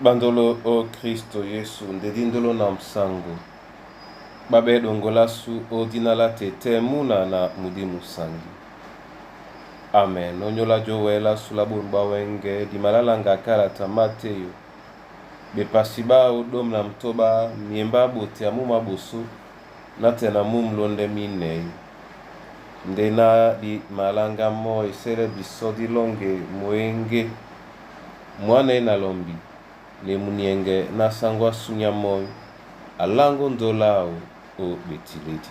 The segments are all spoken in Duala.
Bandolo o Kristo Yesu ndedi ndolo na msango babe dongolasu o dina la tete muna na mudi musangi. Amen. Onyola jowela sula bonu bawenge dimalalanga kalata Mateyo. Bepasi bao dom na mtoba miemba bote amuma boso na tena mum londe minei. Nde na di malanga mo esele biso di longe moenge mwana na lombi le munienge na sangwa sunya moi alango ndolao o betiledi.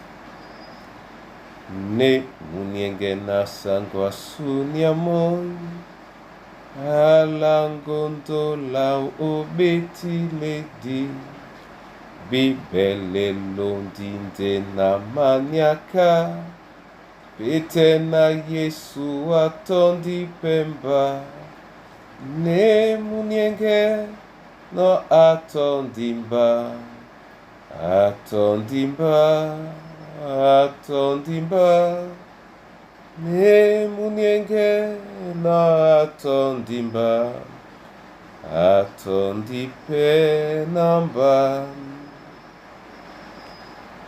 Ne munienge na sangwa sunya moi alango ndolao o betiledi. Bibele londi nde na maniaka pete na Yesu atondi pemba ne munienge no atondimba atondimba atondimba ne munienge no atondimba atondi namba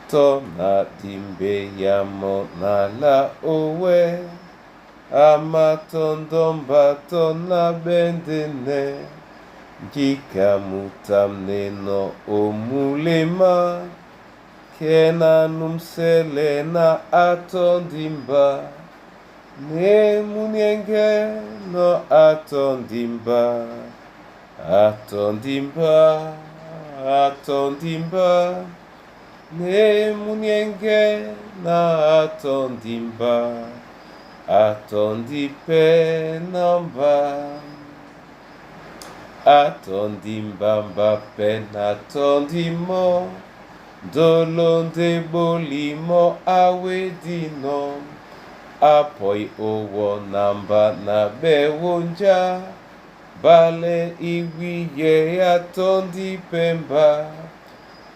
to na dimbe ya mo na la owe amatondomba to na bendene njika mutamneno omulema kena numsele na atondimba ne munienge no atondimba atondimba atondimba ne munienge na atondimba atondi namba atondimba mbape na tondimo ndolo nde bolimo awedino apoi owo namba na bewonja bale iwiye atondi pemba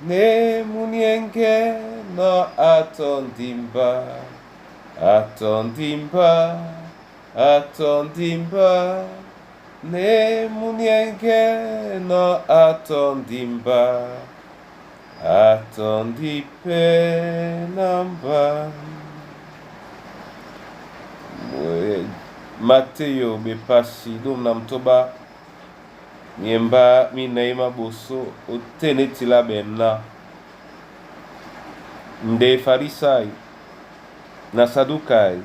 ne munienge no atondimba atondimba atondimba ne munienge no atondimba atondi namba. Mateyo bepasi dom na mtoba miemba minei maboso otenetila bena nde Farisai na Sadukai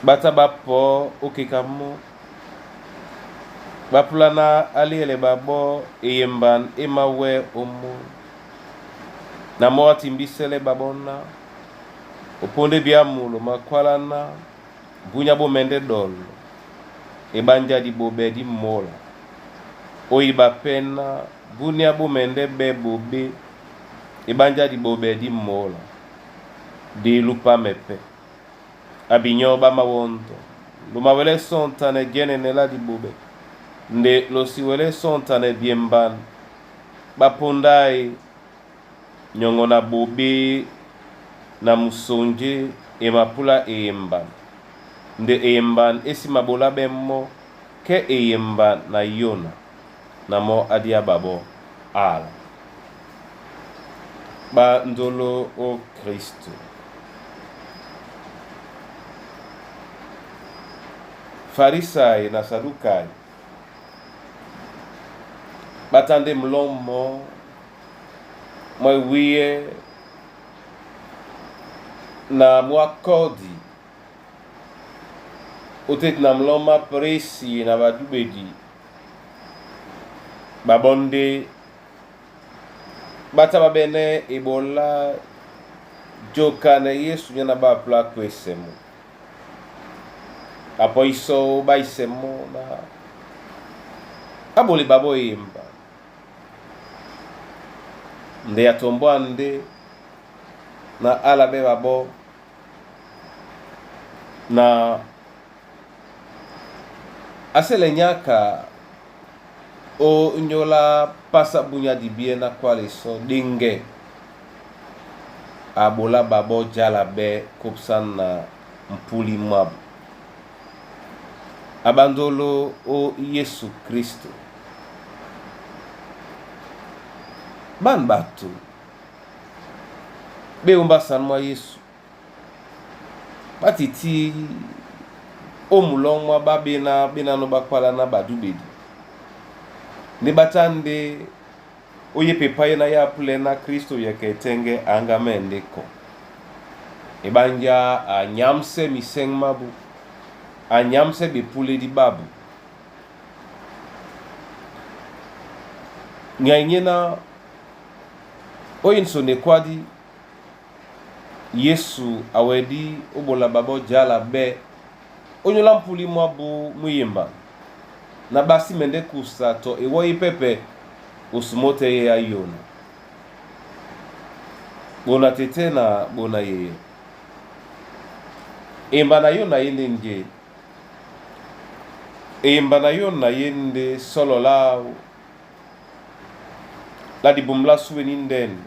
bata bapo okeka mo bapulana aliele babo eyemba emawe omo na mo atimbisele babona oponde biamulo makwalana bunya bomende dolo ebanja di bobe di mola oyi bapena bunya bomende be bobe ebanja di bobe di mola di lupa mepe abinyo bamawondo lumawele sontane jenene la di bobe nde losiwele sontane biemban bapondai nyongo na bobe na musonje emapula eyemba nde eyemba esi mabola bemmo ke eyemba na yona na mo adia babo ala bandolo o Kristo. Farisai na Sadukai batande mlomo mwewiye na mwakodi oteti na mloma presi na badubedi babonde bata babene ebola joka na Yesu nyana ba pla kwesemo apo iso baisemo na aboli babo yemba nde atombwa nde na ala be babo na asele nyaka o nyola pasa bunya di bie na kwale so dinge abola babo jala be kopsan na mpuli mwabu abandolo o Yesu Kristo. Bana bato be ombasani mwa Yesu batiti o mulɔngɔ mwa babena benano bakwala na badubedi nde batya nde oyepa epai na ya pulɛ na Kristo yeke etenge anga me nde kɔ ebangia anyamse miseng mabu anyamse bepuledi babu ngai nyena oyo nsone kwadi Yesu awedi obola babo jala be onyola mpuli mwa bu muyemba na basi mende kusa to ewoi pepe osumote ye ya yona bona tete na bona yeye emba na yo na ye nde nge eyemba na yo na ye nde solo lao la dibum la suweni nden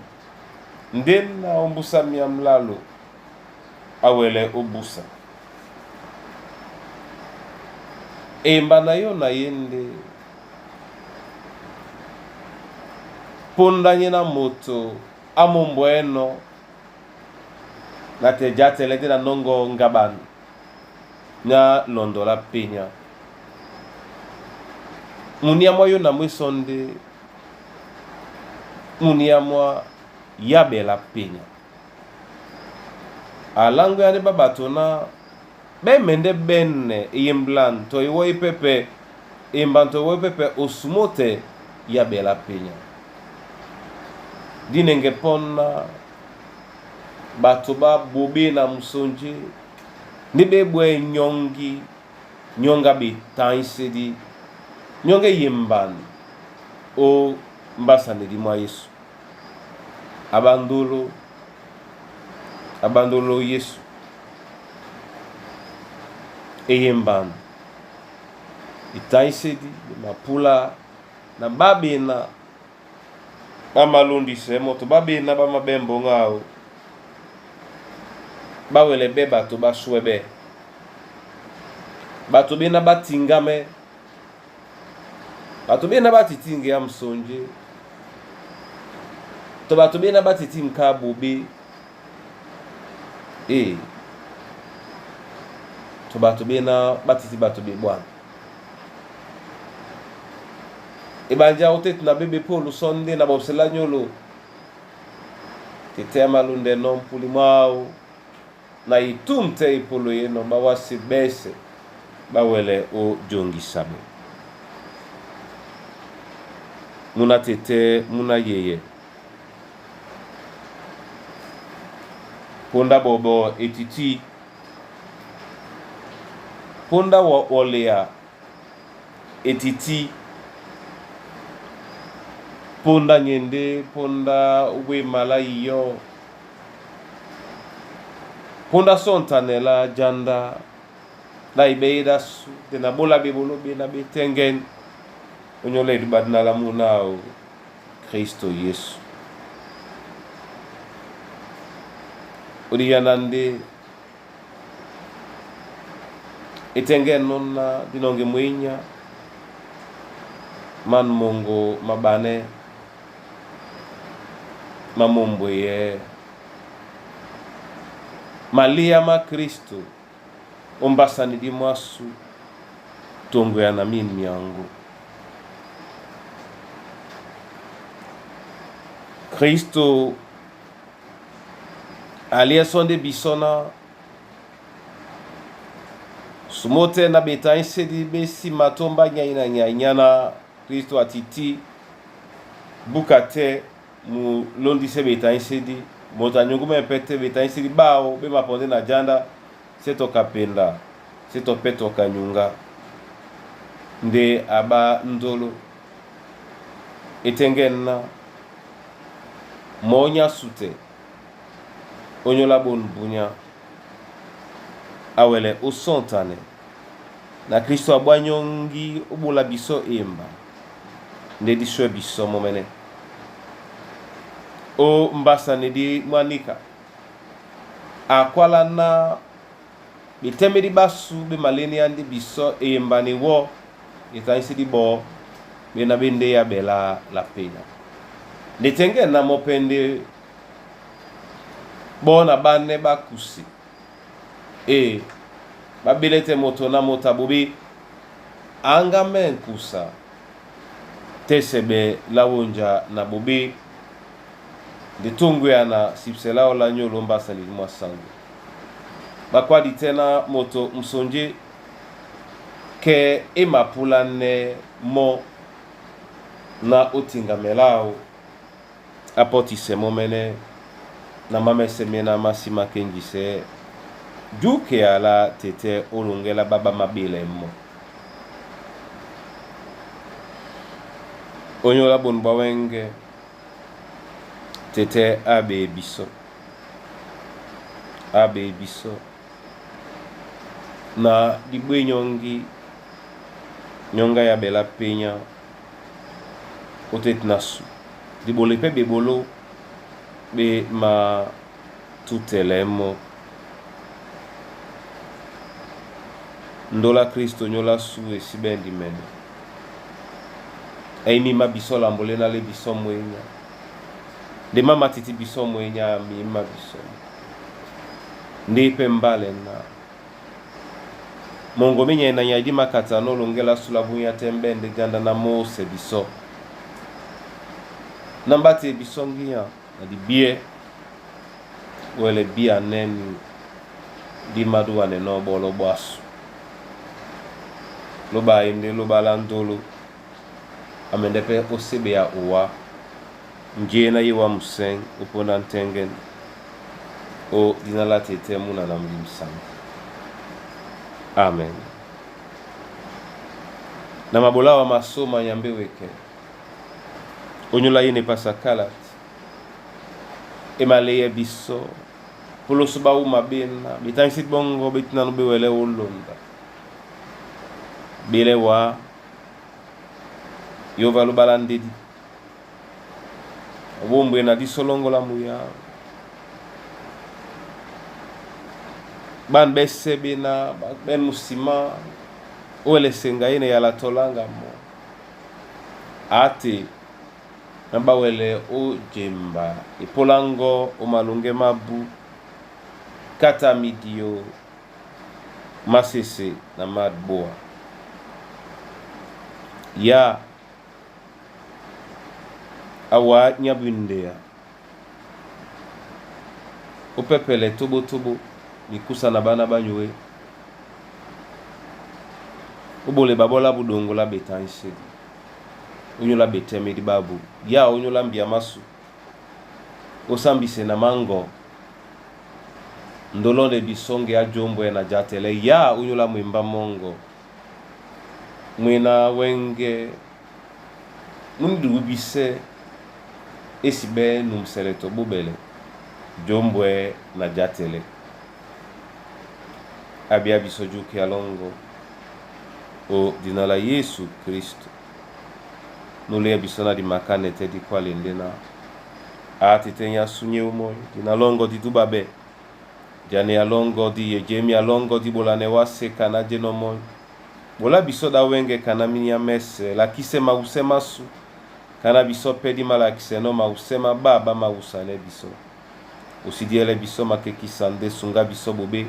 nden na ombusa mia mlalo awele obusa eyemba na yo na ye nde ponda nye na moto amombwa eno na te jatele te na nongo ngabanu nya londola penya munia mwa yo na mweso nde munia mwa yabela penya alango ya nde babato na beme nde bene eyembla nto iwoi pepe eyemba nto iwoi pepe osumo te yabela penya dinenge pona bato babobe na musonje nde bebwe nyongi nyonga betaisedi nyonga eyembani o mbasanedi mwa Yesu abandolo abandolo Yesu eyembani etaisedi mapula na babena bamalondise moto babena bamabembo ngao bawele be bato baswebe bato bena batingame bato bena batitinge ya msonje to bato bena batiti nka bobe e to bato bena batiti bato bebwana ebanja otete na bebe polo sonde na bobsela nyolo tete ya malunde no mpuli mwao na itum te ipolo yeno bawasi bese bawele o jongisabe muna tete muna yeye ponda bobo etiti ponda wolea etiti ponda nyende ponda wemala iyo ponda sontanela janda la ibeida su de na bola bebolo be na betengen onyola edubadina la munao Kristo Yesu odiyanande etenge nona dinonge mwinya man mongo mabane mamombwe ye malia ma Kristo ombasani di mwasu tongo ya na mini miango Kristo alie sonde bisona sumote na betaisedi besi matomba nyai na nyai nyana Kristo atiti buka te mu londise betaisedi moto anyungu mepete betaisedi bao be maponde na janda se tokapenda se tope tokanyunga nde aba ndolo etengenna monya sute onyola bonbunya awele osontane na Kristo abwanyongi obola biso emba nde diswe biso momene o mbasani di mwanika akwala na bitemedi basu be maleni andi biso eyembani wo etaisi di bo bena bende ya bela la pena. Nde tɛŋgɛ́ na mɔ́ pɛ́ ndé ɓɔ́ na ɓánɛ́ ɓá kuse e ɓá ɓélɛ́ tɛ́ moto na moto a ɓoɓé áŋgámɛ́ ŋkusa tɛ́sɛɓɛ lá wónja na ɓoɓé nde tóŋgwéyana sipsɛ láō lá nyólo ó mbásɛ na didi mwá saŋgó. Ɓakwádi tɛ́ ná moto musonjé kɛ́ é mapúlánɛ́ mɔ́ ná ó tiŋgamɛ láō á pɔ́tisɛ mɔ́mɛ́nɛ́ na má mɛ́sɛ̄ méná má sí mákéŋgisɛɛ́ júkea lá tetɛ́ ó loŋgɛ́ lá ɓá ɓá maɓélɛɛ́ mɔ́. Ónyólá ɓon ɓwá wɛ́ŋgɛ̄, tetɛ́ á ɓee bisɔ́, á ɓee bisɔ́ na diɓwé nyɔ́ŋgí, nyɔ́ŋgá í aɓɛlá pényá ótétina sú. Diɓolo pɛ́ ɓeɓoló ɓé mátútɛlɛɛ́ mɔ́. Ndólá Kristo nyóla sú e sí ɓɛ́ ndimɛnɛ. Ɛ́ í míma bisɔ́ lambo léná lé bisɔ́ mwenya. Nde má matiti bisɔ́ mwenya a míma bisɔ́. Ndé pɛ́ mbálɛ ná moŋgo mé nyay na nyay dí makatanɔ́ loŋgɛ́ lá sú lá búnyá tɛ́ mbɛ́ ndé janda ná Mósɛ bisɔ́. Na mbáte bisɔ́ ŋgínya na dibíɛ́ wɛlɛ bí anɛ́ni dí madúwanɛnɔ́ ɓɔ́lɔ́ ɓwásu. Lóɓa e ndé lóɓa lá ndolo a mɛndɛ́ pɛ́ ó séɓeya owá njé ná yé wá musɛ́ŋ ó póndá ńtɛ́ŋgɛ́n ó dina lá tetɛ́ múna na Mulim Sangu. Amen. Na mabola wa masoma Nyambe weke onyola ye ne pasakala ti emaleye biso poloso bauma bena betangisi bongo betinano bewele olonda bele wa yova lobala ndedi obombwe na disolongola muya bana bese bena ben musima owele senga ye ne yala tolanga mo ate na bawele ojemba epolango omalonge mabu kata midio masese na madboa ya awa nyabwindeya opepele tobotobo mikusa na bana banywe obole babola budongo la betansedi onyola betemedi babu ya onyola mbia masu osambise na mango ndolonde bisonge ajombwe na jatele ya onyola mwimba mongo mwina wenge mundugu bise esibe numseleto bubele jombwe na jatele abia biso juki alongo o dina la Yesu Kristo nuleya biso na dimakane te dikwale ndena atete nya sunye umoi dina longo di dubabe jane ya longo di yejemi ya longo di bolane wase kana jeno moi bola biso da wenge kana minya mese lakise mause masu kana biso pe di malakise no mause ma baba mausane biso osidiele biso makekisa nde sunga biso bobe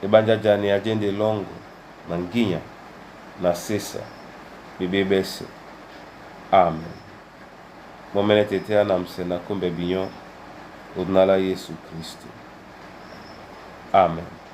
ebanja jane ya jende longo na nginya na sesa bebe bese amen momene tete anamse na kumbe binyo odinala Yesu Kristo amen.